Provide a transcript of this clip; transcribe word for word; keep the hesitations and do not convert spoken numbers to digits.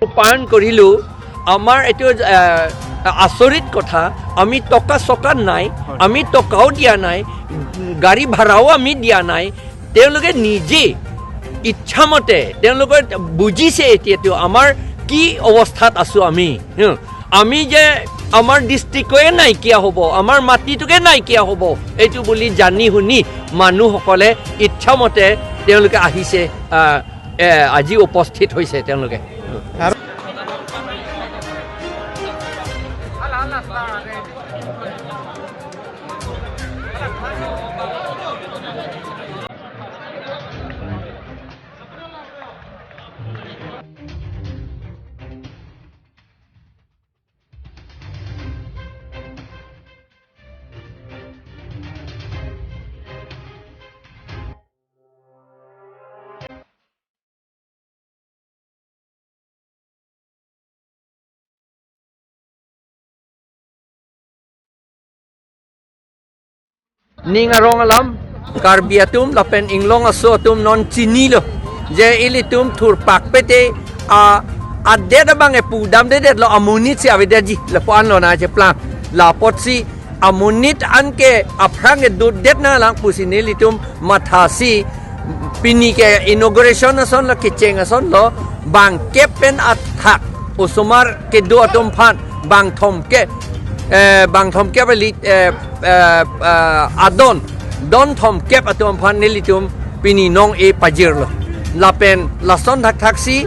ৰূপায়ণ কৰিলো। আমাৰ এইটো, এ, আচৰিত কথা, আমি টকা চকা নাই, হয়। আমি টকাও দিয়া নাই, গাড়ী ভাড়াও আমি দিয়া নাই। তেওঁলোকে নিজে ইচ্ছামতে তেওঁলোকে বুজিছে এতিয়াতো আমাৰ কি অৱস্থাত আছো আমি। হুম, আমি যে আমাৰ ডিষ্ট্ৰিক্টে নাইকিয়া হ'ব, আমাৰ মাটিটোকে নাইকিয়া হ'ব, এইটো বুলি জানি শুনি মানুহসকলে ইচ্ছামতে তেওঁলোকে আহিছে, আহ, এ, আজি উপস্থিত হৈছে তেওঁলোকে। Ning arong alam, Karbi atum lapen inglong aso atum non chinilo je ilitum thurpak pete a adet abang epu damdedetlo, amonit si avedetji lapu-an lona cheplang. La apotsi amonit anke aphrang kedodet nanglang pusi nelitum mathasi pini ke inauguration asonlo, kecheng asonlo, bangkep pen athak osomar kedo atum aphan bangthomkep, eh, bangthomkep eli, eh, eh, eh, adon, don thomkep atum aphan nelitum pini nong-e pajirlo. Lapen lason thakthaksi